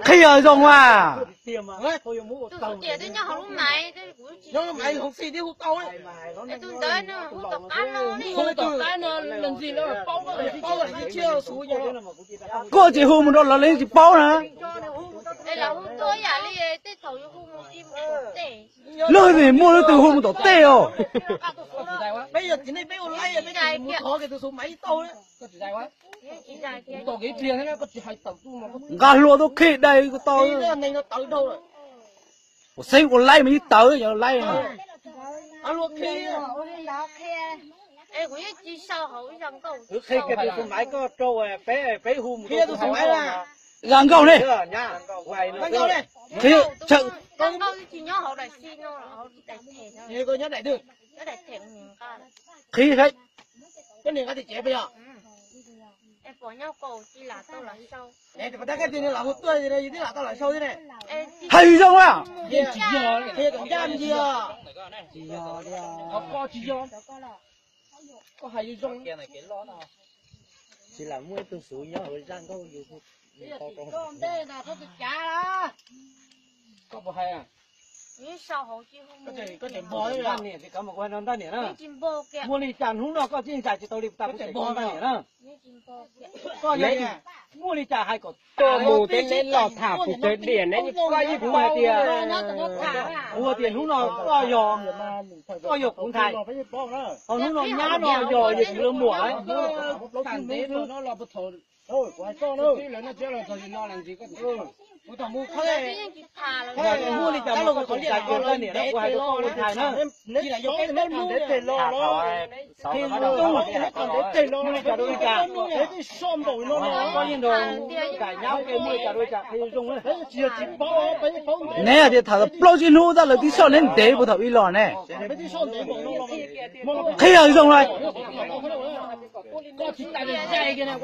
Qhia zoo a. Koj tsis hu mus rau lawv, lawv tsis paub na. Lawv muaj leej twg hu mus tom tej os. Nqa hlua tuaj khij dai ko tau. Ua xeeb ua laib mas ib tawv yog laib. Wb qhia kiag tus xu maiv koj rau peb, peb hu mus rau tus xu maiv. Zaj nkauj ne. Qhia, qhia saib. Hais zoo a. Tsis lam muaj ib tug xu nyob hauv zaj nkauj yus. Koj puas hais? Muaj li cas hnub no koj tsis hais tsis tau li puas tas kuv tseem npog ntaj niam na. Koj yog muaj li cas hais kom tuaj mus tej neb los tham kuv tawg diam neb yeej paub yeej paub hais tias, kuv hais tias hnub no koj yog, koj yog kuv ntxhais, ho hnub no nyab no yog yawg kuv lawv muam. Muaj li cas mas koj tseem hais tias koj ua ntxhais na. Muaj li cas rau li cas, koj yeej nrog kam nyab ua ke, muaj li cas rau li cas qhia zoo zoo. Neb hais tias tham plaub tsib hnub tab lawv twb soj neb ntev puag thaum ub los ne. Qhia zoo na. Koj tsis tas zais kiag na,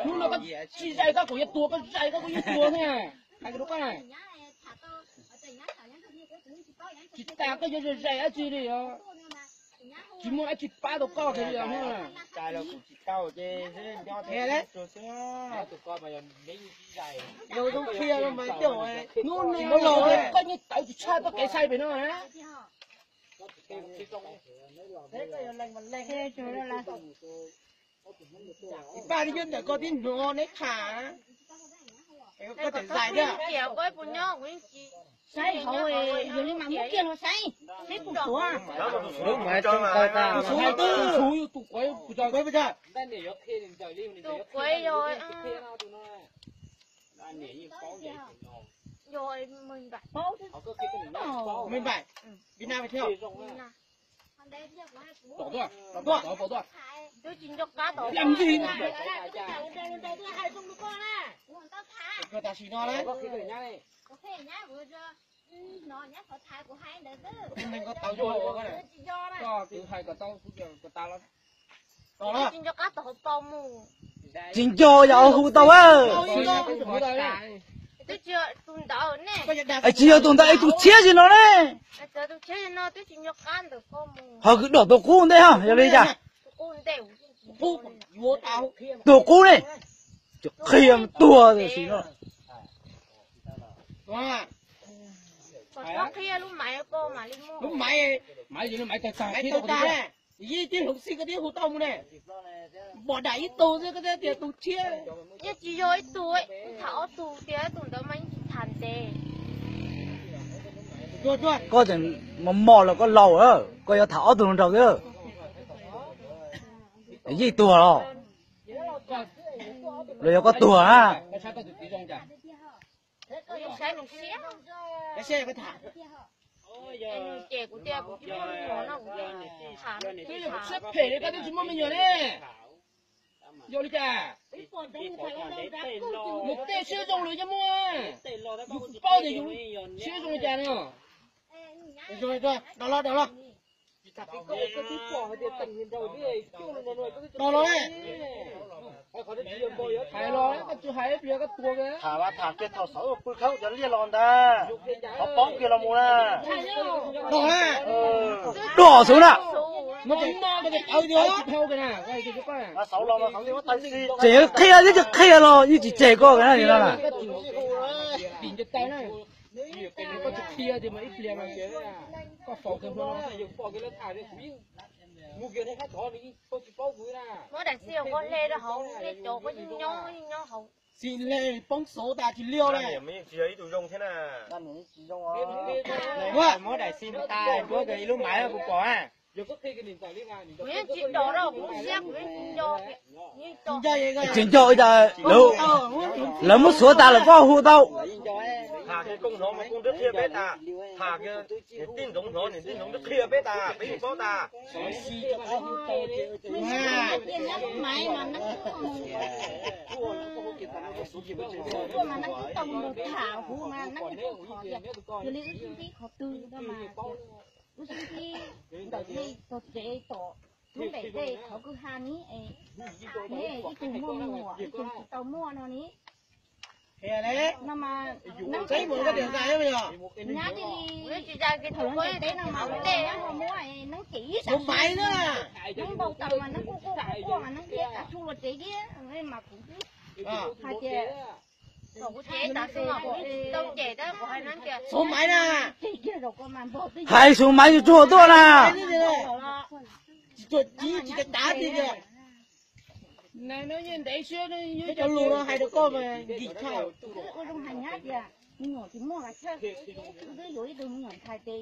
hnub no koj tsis zais koj kuv yuav tuag, koj zais koj kuv yuav tuag thiab. Hais rau koj na, tsis tas koj yuav zais zais dab tsi li os. Tsis muaj dab tsi pab tau koj kiag li os. Hnub no koj yeej tawv tsis tshaj txoj kev sai pem no na. Paj tib nyob ntawm koj tib hnov neb tham, koj tseem zais thiab. Saib hauv, yog li mas muab kiag los saib, saib puas tuav. Tus kuv, tus kuv, tus kuv yog Mem npaim, Việt Nam mày theo. Tom tuaj, tom tuaj, tom tuaj. Twb tsis nco qab tom, tam sim no na. Koj twb hais kom tau, kom tas los. Tsis nco qab tom hauv paus mus. Tsis nco yog hu tau. Tsis yog tus ntawd, es tus tshiab tsis no ne. Ho kwv dom tus qub ntej ho yog li cas? Tus qub ne, qhia tuag tam sim no. Lub maiv, lub maiv tag tag, yeej tib hloov xij koj twb hu tau mus ne. Npom dam ib tug xwb koj thiaj tias tus tshiab. Yeej tsis yog ib tug, tham ob tug tias tus ntawd mas yeej tsis tham ntev. Koj tseem mos mos los koj laus, koj yuav tham ob tug nraug xwb. Yeej tuag los, los yog koj tuag na. Siab phem li koj twb tsis muaj me nyuam ne. Yog li cas? Yus tej siab zoo lawm yeej muaj. Yus paub tias yus siab zoo li cas no. Los los, hais los koj tsis hais, tham kiag thaum xav pw khawb cov liaj los ntag, qhov paub kiag los mus na. Dom xwb na. Tseem yuav qhia thiab tsis qhia los yeej tsis qhia los yeej tsis tseg koj na. Muab daim xi hawm koj hle rau hauv nej cov koj yeej nyob yeej nyob hauv. Xi hle poob xov tas tsis liaj na. Muab daim xi tas duab ib lub maiv kuv pom na. Kuv yeej tsis dom rau kuv lub siab, kuv yeej tsis nco. Tsis nco cas, lawv muab xuav tas lawm koj hu tau. Tham kiag koj hnov mas koj twb qhia peb tas, tham kiag niam tij ntxoov hnov niam tij ntxoov twb qhia peb tas peb yeej paub tas. Wb sib ntsib qhov twg no mas, wb sib ntsib ntawm nej tog tsev tom tub npem tej qhov kwj ha ni, ib tug muaj me nyuam ib tug tsis tau muaj no ni. No mas, nyab li thaum lawv ntes teb no mas lawv muab neeb cem ib sam, neeb npau taws mas neeb quaj quaj quaj quaj mas neeb thiaj kav tshuj los tsev thiab mas kuv twb hais tias, kuv tsev tas xwb mas kuv tsis tau cem tab kuv hais neeb tias, hais Suav Maiv yuav tsuag tuaj na. Tsis tsuag tib tsis tav tib tiag. Cov lus no hais rau koj mas nkim tshaj. Ua zoo hais nyab tias me nyuam tsis muaj kav chawj, wb twb yuav ib tug me nyuam ntxhais ces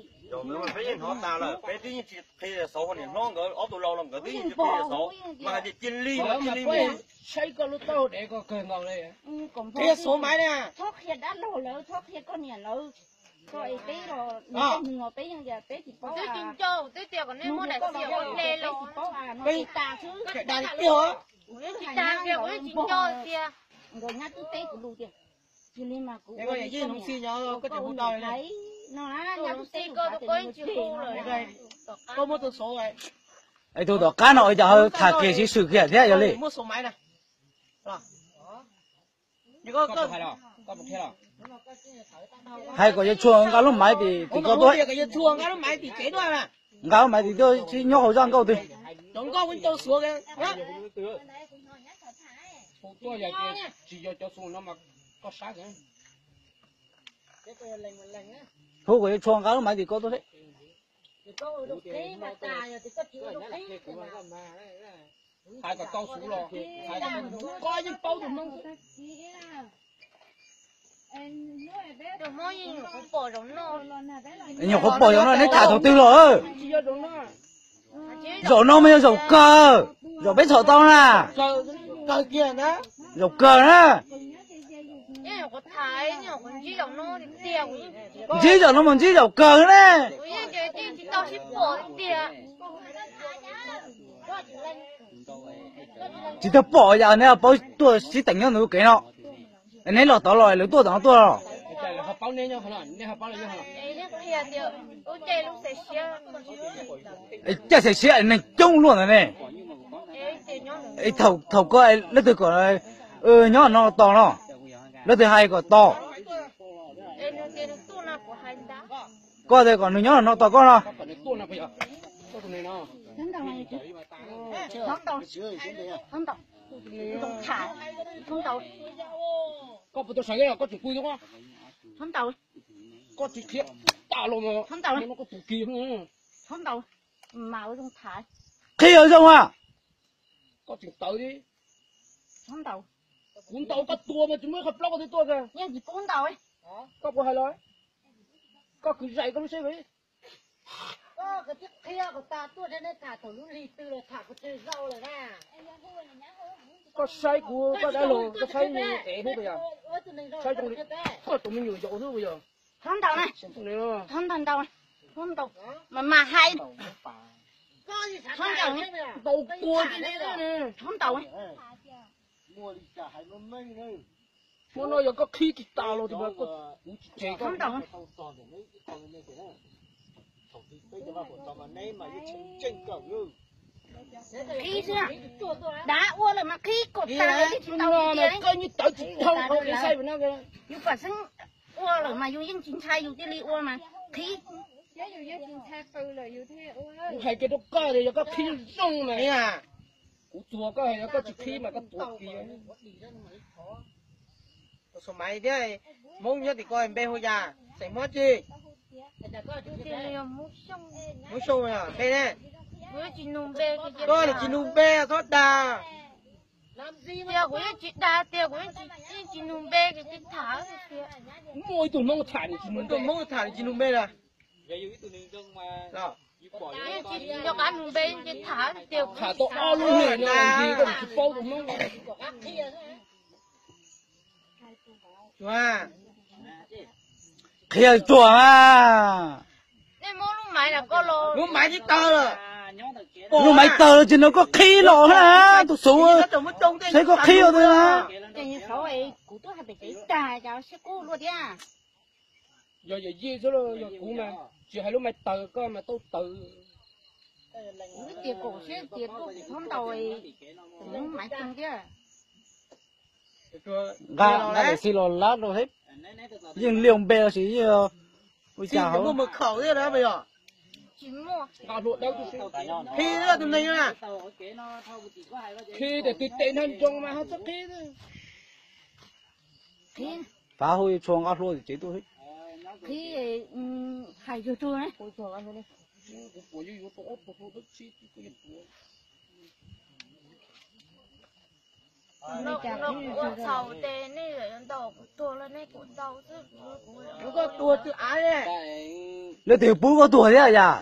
peb yeej hnov tas lawm, peb twb yeej tsis qhia Xauv hos niam hlob nkawd ob tug laus los nkawd twb yeej tsis qhia Xauv, mas hais tias cia li mas cia li mus. Saib koj lub taub hau dev koj kawg nkaus li. Qhia Xauv Maiv na. Txhob qhia dab laug lawv, txhob qhia koj niam lawv. Koj es peb los, peb yeej tias peb tsis paub. Twb tsis nco, twb tias kom nej muab daim xi hawm hle los. Peb tsis tas xwb, dag tiag. Kuv yeej tsis dag tiag, kuv yeej tsis nco tiag. Nkawd nyab twb teb kuv lus tias, cia li mas kuv ua li koj niam, koj ua li no na, nyab twb teb kuv tas tias li ua li no. Koj muab tus Xauv, tus tom qab no ua cas ho tham kiag siv swm kiag thiab yog li. Hais kom yawg Tshuag nqa lub maiv tim, tim koj tuaj. Nqa lub maiv tim tuaj, nyob hauv zaj nkauj twg. Hu kom yawg Tshuag nqa lub maiv tim koj tuaj seb. Hais kom tau xwb los, hais kom tau xwb, koj yeej paub tus Hmoob. Nyuam qhuav pom zaum no, neb tham thaum twg los? Zaum no mas yog zaum kawg, zaum peb txhom tau na. Zaum kawg na. Ntsib zaum no mas ntsib zaum kawg na. Tsis tau pom yam neb paub tuaj sib teem nyob ntawm lub kev no. Neb los tod los lawv tuaj tom no tuaj los? Caij xaiv siab neeg coob luaj ntawd ne. Thaum koj leej twg kom nyob no tos no, leej twg hais kom tos? Koj tias kom nws nyob no tos koj no. Koj puas tau sawv, koj tseem pw, koj tsis qhia tas los, koj tus kis. Qhia zoo a. Koj tseem tawv thiab. Kuv ntaus koj tuag mas tsis muaj ib qho plaub koj twb tuaj kiag. Koj puas hais los? Koj kwv zais koj lub siab. Koj saib kuv, koj dab laug, koj saib ev xwb puas yog? Saib zoo li koj tus me nyuam yaus xwb puas yog? Thov ntaus na, thov ntaus, ntaus, thov ntaus, mas mas hais, thov ntaus, ntaus kua, thov ntaus. Hmo no yog koj qhib tsis tas los tias kuv tsis tseg koj. Qhib xwb, dav ua lawm mas qhib kom tas, tsis tau tias koj yeej tawv tsis dhau hauv kev saib no. Yus pam xeeb ua lawm mas yus yeej tsis ntshai, yus cia li ua mas qhib. Kuv hais kiag rau koj tias yog koj qhib zoo na, kuv txuag koj, yog koj tsis qhib mas koj tuav kiag. Tus Xus Maiv thiab Hmoob nyob tim ko npe hu cas, xeem Hmoob tsi? Hmoob Xyooj npe ne? Koj tsis nug npe txhob dag. Tias kuv yeej tsis dag tias kuv yeej tsis nug npe, kuv tsis tham tias. Muaj ib tug Hmoob tham nws tsis nug npe, Hmoob tham nws tsis nug npe na. Yeej tsis nco qab nug npe, yeej tsis tham tias. Tham tau ob lub hlis no ntsis koj tsis paub tus Hmoob. Qhia tuag a. Nej muab lub maiv, lub maiv tib tawg lawm. Lub maiv tawg lawm tsis nrog koj qhib los na, tus Xus, saib koj qhib ua twg na. Kuv twb hais pem tsev tag, cas sib qub luaj thiab. Yog yawm yij xwb los yog kuv mas, tsis hais lub maiv tawg koj mas tau tawg. Kuv twb tias kom seb tias tuaj kuv txhob ntaus, kuv muab maiv tawg thiab. Nqa nqa daim xi los lab rau thiab, yeej liaj npe los sis yeej ua cas hauv. Qhib tias twg tes nrog nroo mas ho txhob qhib. Fav hu tshua nqa hlua tim tsev tuaj. Qhib, hais tug tug ne. Kuv puas yuav yuav tau ob tug hlua dawb tsi kuv yuav tuav. Kuv ua txhaum ces nej yuav ntaus kuv tuag los nej kuj ntaus xwb. Lawv twb pub koj tuag thiab yam.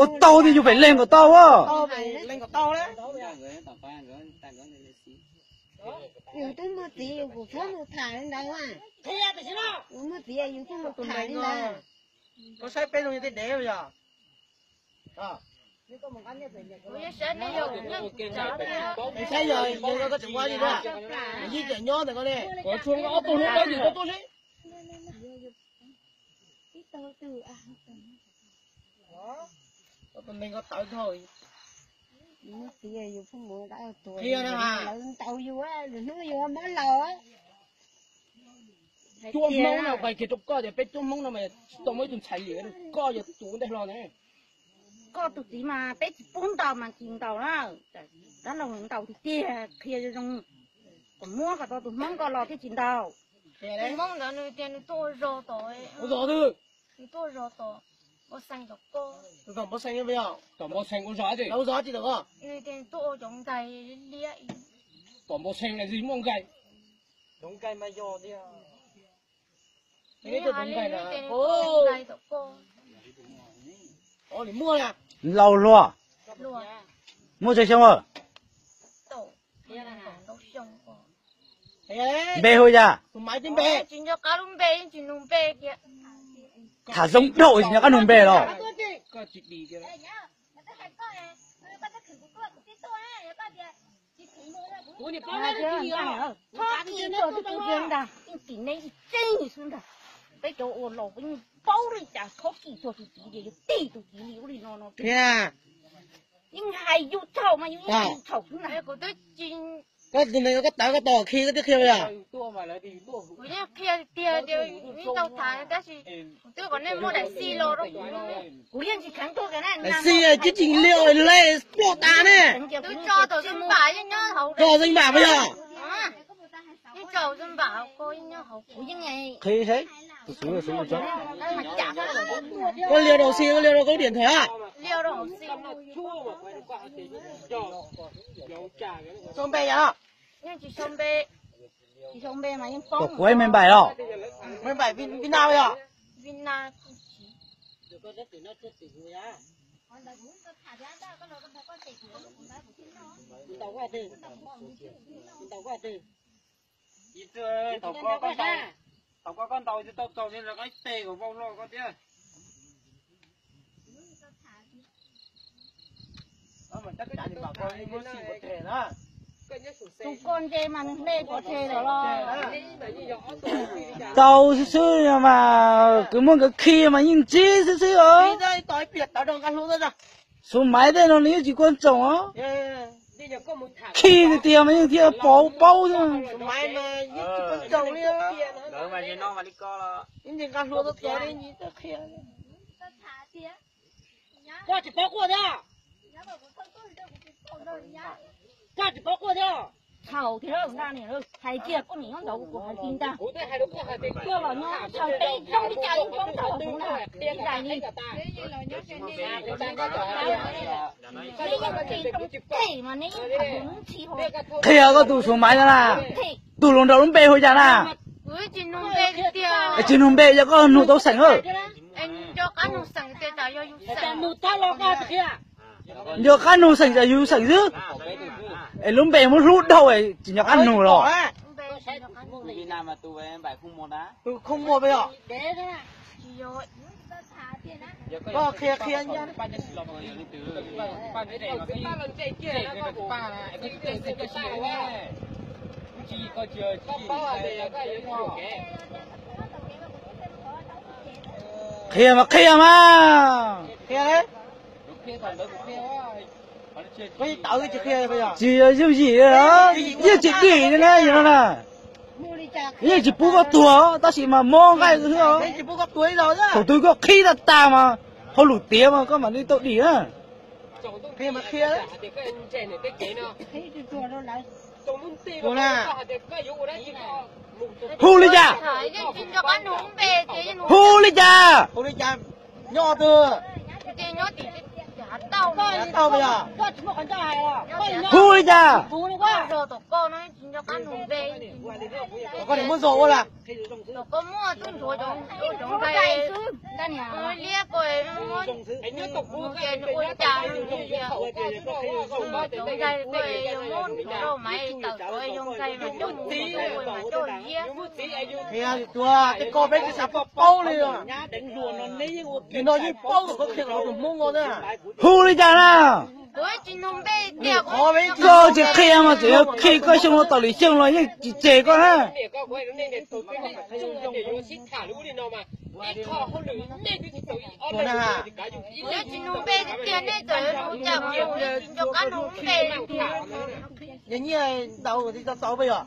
Ua tau tias yus pem leeg kom tau. Yus twb muaj txiv yus kuj txhob mus tham li ntawd. Yus muaj txiv yus thiaj mus tham li ntawd. Koj saib peb zoo li tej dev yog. Saib yog koj tseem ua li na, yij tseem nyob ntawm koj ne. Koj tshua ob tug hlua dawb tim koj tuaj seb. Tus neeg ko tawv dhau. Qhia na, lawv ntaus yus, lwm hnub yus muab laus. Cuab Hmoob no qhia kiag rau koj tias peb cuab Hmoob no mas tsis tau muaj ib tug ntxhais li, koj yog tus ntej hlo ne. Koj tus txiv mas peb tsis pub ntaus mas tsis ntaus na. Dab laug ntaus tiag tiag, qhia zoo zoo, kom muab kom tau tus Hmoob ko los thiaj tsis ntaus. Tus Hmoob ntawd nws tias nws tuaj ua zog tod, nws tuaj ua zog tod, Npauj Xees tod ko. Tom Npauj Xees ua zog, nws tias nws tuaj ua cov nkais liab. Tom Npauj Xees na zis muaj nkais. Laus hluas, muaj tsawg xyoo lawm? Npe hu cas? Tsis nco qab lub npe, yeej tsis nug npe kiag. Tham zoo dhau tsis nco qab nug npe los? Thov kis tuag twb tsis ntag, yeej tim neb ib tseeb xwb ntag. Peb cov ua laus peb yeej paub li cas thov kis tuag tus txiv ces yus tig tus txiv li ub li no no. Yeej hais yus txhaum mas yus yeej yus txhaum xwb ntag. Koj tus neeg koj tawv koj tau khi koj twb qhia yog? Kuv yeej qhia tiag tias yeej tau tham tab sis kuv twb kom nej muab daim xi los rau kuv. Kuv yeej tsis kheev tuag kiag na. Daim xi twb tsis li le ploj tas ne. Twb tso tau xwb npam yeej nyob hauv. Tso xwb npam puas yog? Yeej tso xwb npam ko yeej nyob hauv. Kuv yeej qhia saib, tus xwb xwb tso. Koj liam rau xi, koj liam rau koj lub điện thoại a. Liam rau hauv xi. Sau npe yog? Yeej tsis sau npe. Tsis sau npe mas yeej poob. Kuv me npaim los? Me npaim Việt Nam yog? Việt Nam. Thaum koj koj ntaus tsis tau txaus li lawv qab teg kom vau hlo koj thiab. Tus koj ntse mas nws hle pov tseg lawm los? Tau xwb xwb mas kwv muaj nkawd khi mas yeej ntsib xwb xwb os. Xus Maiv tej no nws yeej tsis quan trọng os. Khib tiag tiag mas yeej thiaj paub paub xwb. Koj tsis paub quaj thiab? Koj tsis paub quaj thiab? Thaum tiag, hais kiag koj niam nyob ntawd kuv hais kiag ntag. Koj los nyob sawv peb zoo li cas yeej paub tau hauv kuv na, ib daim li. Neb yeej tsis zoo tej mas neb yeej tham tus ntxhi hos. Qhia koj tus Suav Maiv no na, tus hluas nraug lub npe hu cas na? Tsis nug npe, yog koj nug tau xeem. Nco qab nug xeem, yus xeem xwb. Es lub npe muab hlub dhau tsis nco qab nug los. Qhia mas qhia mas. Tsis yooj yim, yeej tsis dim li na, yog no na. Yeej tsis pub koj tuag tab sis mas mob nqaij xwb. Thaum twg koj qhib tag tag mas hauj lwm tiav mas koj mam li tau dim na. Hu li cas? Hu li cas? Nyob twg? Hu li cas? Koj muaj zoo ua lawm. Qhia tsis tuag, tej ko peb tsis xav paub paub li. Nim no yeej paub kom koj qhia rau tus Hmoob no na. Hu li cas na? Koj tsis qhia mas tseem yuav khi koj xyoo no tom lwm xyoo los yeej tsis tseg koj na. Yog nyiaj ntau tsis tau txaus peb yog?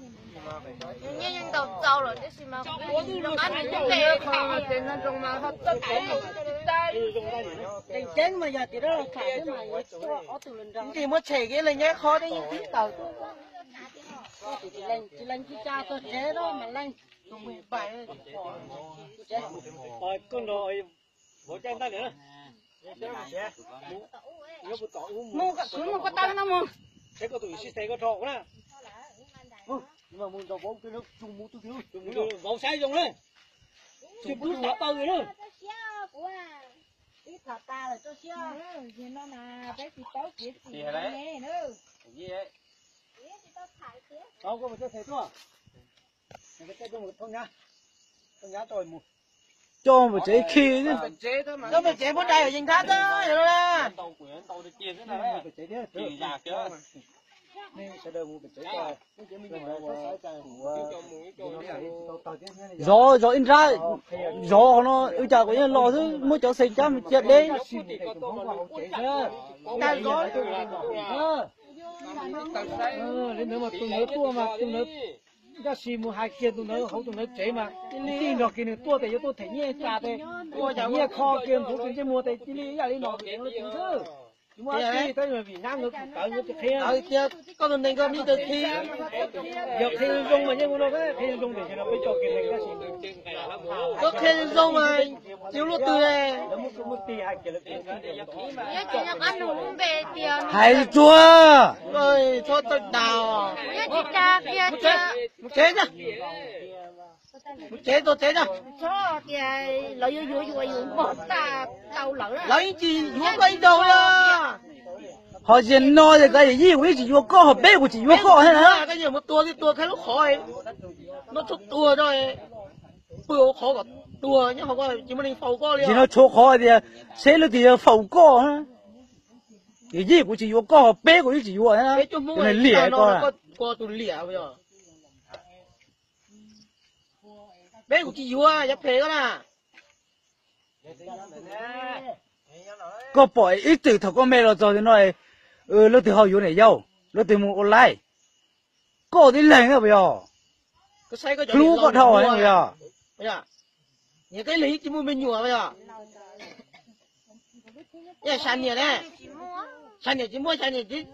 Tsis muab tshem kev leej nyab qhov thiab yeej tib taws. Tsis leej tsis tsa txog tsev no mas leej. Mus, kuv mus ko taw no mus. Vauv saib zoo na. Tsis pub tus hluav taws na. Coj npawg tsev khi. Coj npawg tsev muab dai yees thab xwb. Zov zov ib nrab, zov qhov no ua cas kuv yeej los xwb, muab cov xeem cab mus cia deb. Li ntawd mas tus ntawd tuaj mas tus ntawd, tab sis mus hais kiag tus ntawd hauv tus ntawd tsev mas tij nrog kiag nws tuaj tes yuav tuaj them nyiaj tsa tes, them nyiaj kho kiag ntxuav kiag ntsej muag tes cia li ib yam li no xwb. Tsis muaj dab tsi, tab sis vim hnab ntawd kuv tawv ntawd tsis qhia. Koj tus neeg koj me ntsis khi. Yog qhia zoo mas yeej ua no, qhia zoo tiam sis no peb tso kiag neeg tab sis koj qhia zoo mas tsis ua luaj twg. Hais tsuag. Mus tsev na. Mus tsev, tua tsev na. Lawv yeej tsis yuav koj ib zaug li. Ho zaum no ces koj yawm yij kuv yeej tsis yuav koj, ho peb kuv tsis yuav koj thiab na. Koj yuav mus tua twb tua khaib lub qhov, noj tshuaj tua, pw hauv qhov kom tuag nyob hauv ko tsis muaj neeg faus koj li. Nim no tshuav qhov tias seb leej twg yog faus koj. Yawm yij kuv tsis yuav koj, ho peb kuv yeej tsis yuav thiab na. Liam koj. Peb kuv tsis yuav, yav phem koj na. Koj pom ib txwm thaum koj me los txog no, leej twg ho yuav niam yau? Luag twg mus ua laib? Koj tib leeg puas yog? Hlub koj dhau puas yog? Yog, koj ib leeg tsis muaj me nyuam puas yog? Yog xya niam ne, xya niam tsis muaj, xya niam tsis